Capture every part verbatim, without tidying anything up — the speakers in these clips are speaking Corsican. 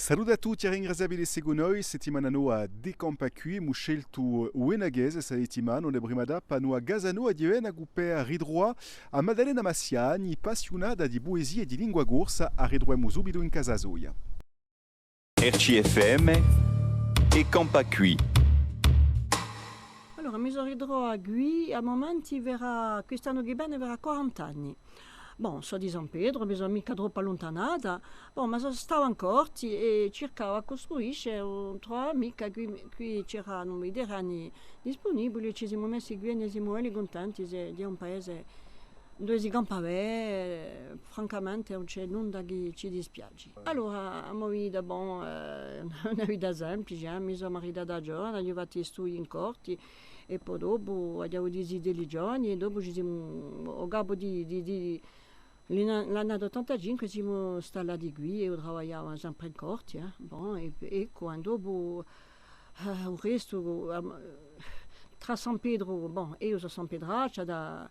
Salute à tutti è ringraziavvi di seguì noi, settimana nova di Campà quì, emu sceltu u Venachese sta settimana, una prima tappa, nò, à Casanova di Venacu per ritruvà à Maddalena Massiani, appassiunata di puesia è di lingua corsa, a ritruvemu subitu in casa soia. R C F M è Campà quì. Allora, mi sò ritrova quì, à mumenti verrà, quist'annu chì vene verrà quarant'anni. Bon, sò di San Petru, mi sò micca troppu alluntanata, bon, ma sò, stava in Corti è circava à custruisce, ùn truvava micca, quì, quì c'eranu i terreni dispunibili, ci simu messi quì è ne simu belli cuntenti, hè, hè un paese induve si campa bè, francamente ùn ci hè nunda chì ci dispiaci. Allora, a mo vita, bon, eh, una vita semplice, eh, mi sò maritata ghjovana, aghju fattu i studii in Corti, è po dopu aghju avutu i zitelli ghjovani, è dopu ci simu, à u capu di, di, di, l'ann-, l'annata ottantacinque simu stallati quì, è eiu travagliava sempre in Corti, eh. Bon, è, è quandu dopu, eh, u restu, ehm, trà San Petru, bon, eiu sò San Petraccia, da,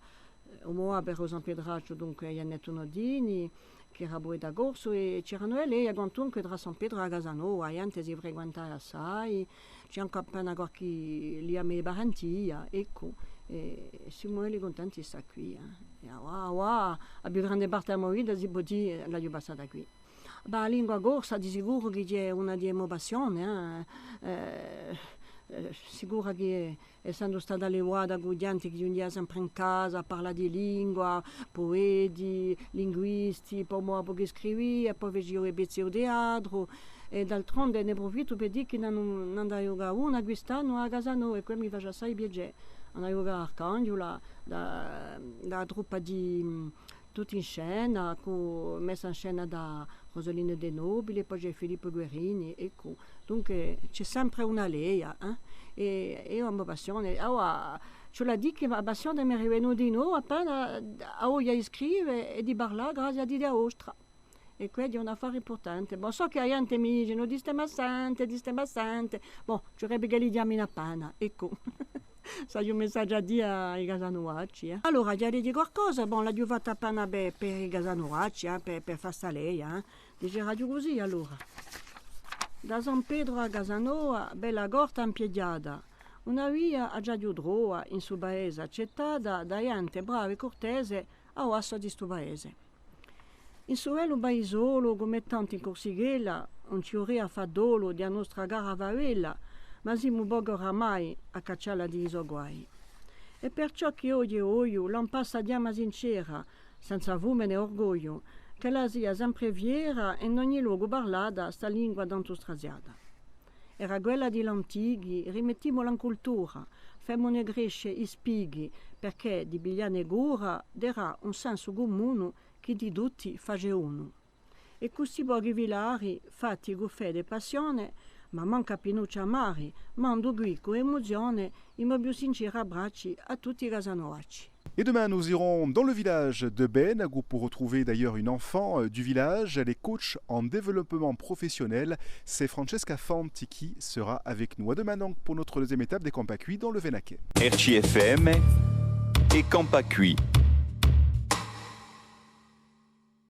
u mo babbu era San Petracciu, dunque, Iannettu Nodini, chì era pueta corsu, è c'eranu e leie, quantunque, trà San Petru è a Casanova, a ghjente si frequentava assai, ci hè ancu appena qualchì liame di parentia, eccu, è simu belli cuntenti di stà quì, eh. È avà, avà, a più grande parte di a mo vita, si pò dì, l'aghju passata quì. Bè, a lingua corsa, di sicuru chì hè una di e mo passione, eh. Eh, eh, sicura chì, essendu stata allevata cù ghjente chì ghjunghjia sempre in casa à parlà di lingua, pueti, linguisti, po mo babbu chì scrivia, è po facia i pezzi à u teatru, è d'altronde ne prufittu per dì chì n'anu, n'anu da ghjucà una quist'annu à Casanova, è què mi face assai piacè. Anu da ghjucà à Arcanghjula, da, da a truppa di, mm, Tutti in scena, cù, messa in scena da Rosolino De Nobili, è po ci hè Filippu Guerrini, eccu. Dunque, ci hè sempre una leia, eh? È, è eiu a mo passione, allora, ci vole à dì chì a passione m'hè rivenuta di novu appena a voglia di scrive è di parlà, grazia à Dita Ostra. È què hè un affare impurtante. Bon, sò chì a ghjente mi dice, nò, distemu assente, distemu assente. Bon, ci vulerebbe ch'elli chjaminu appena, eccu. S'aghju un messaghju à dì à i Casanovacci, eh. Allora, aghju da dì qualcosa, bon, l'aghju fatta appena per, per i Casanovacci, eh, per, per fà sta leia, eh. Diceraghju cusì, allora. Da San Petru à Casanova, bella corta impieghjata, una via aghju trova in su paese accettata da ghjente brava è curtese à u passu di stu paese. In su bellu paisolu, cum'è tanti in Cursichella, ùn ci vuleria fà dolu di a nostra cara favella, ma simu pochi oramai à caccialla di i so guai. È perciò chì oghje vogliu lampà sta chjama sincera, senza fume nè orgogliu, ch'ella sia sempre fiera è in ogni locu parlata sta lingua tantu straziata. Era quella di l'antichi, rimettimula in cultura, femune cresce i spichi, perchè di piglianne cura darà un sensu cumunu chì di tutti face unu. È cù sti pochi filari, fatti cù fede è passione, ma mancu à pinucci amari, mandu quì cù emuzione i mo più sinceri abbracci à tutti i Casanovacci. Et demain, nous irons dans le village de Benacu pour retrouver d'ailleurs une enfant, euh, du village. Elle est coach en développement professionnel. C'est Francesca Fanti qui sera avec nous. À demain donc pour notre deuxième étape des Campà quì dans le Venachè. R C F M è Campà quì.